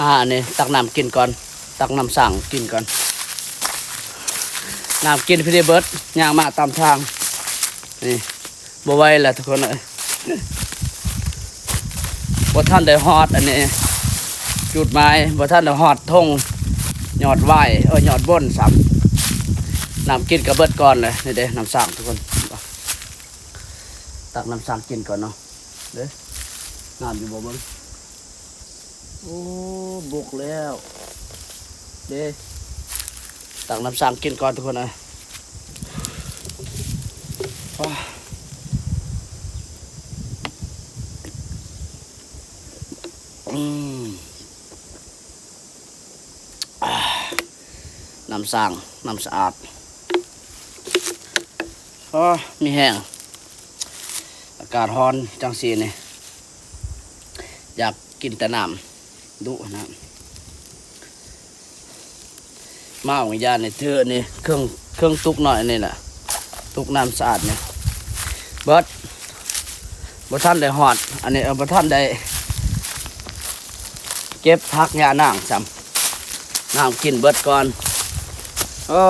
ອ່າ ນີ້ ຕັກນ້ຳກິນກ່ອນ ຕັກນ້ຳສ້າງກິນກ່ອນ ນ້ຳກິນພໍດີເບິດ ຍ່າງມາຕາມທາງ ນີ້ ບໍ່ໄຫວແລ້ວທຸກຄົນເອີຍ ບໍ່ທັນໄດ້ຮອດອັນນີ້ ຈຸດໝາຍ ບໍ່ທັນໄດ້ຮອດທົ່ງຍອດຫວ້າຍ ເອີ ຍອດບົນຊ້ຳ ນ້ຳກິນກໍເບິດກ່ອນແຫຼະ ນີ້ເດ້ ນ້ຳສ້າງທຸກຄົນ ຕັກນ້ຳສ້າງກິນກ່ອນເນາະ ເດ້ ງາມຢູ່ບໍ່ເບິ່ງ ໂອ້ ບົກແລ້ວເດ້ ຕັກນ້ຳສ້າງກິນກ່ອນທຸກຄົນເອີຍ ອືມ ນ້ຳສ້າງ ນ້ຳສະອາດ ໂອ້ ມີແຮງ ອາກາດຮ້ອນຈັ່ງຊີ້ນີ້ ຢາກກິນແຕ່ນ້ຳດຸນະ ມາຫວ່າງຢານີ້ ຖືອັນນີ້ ເຄື່ອງ ເຄື່ອງຕຸກນ້ອຍອັນນີ້ນະ ຕຸກນ້ຳສະອາດນີ້ ເບິດ ບໍ່ທັນໄດ້ຮອດ ອັນນີ້ ເອີ ບໍ່ທັນໄດ້ເກັບຜັກຫຍ້ານາງຊ້ຳ ນ້ຳກິນເບິດກ່ອນ ເອີ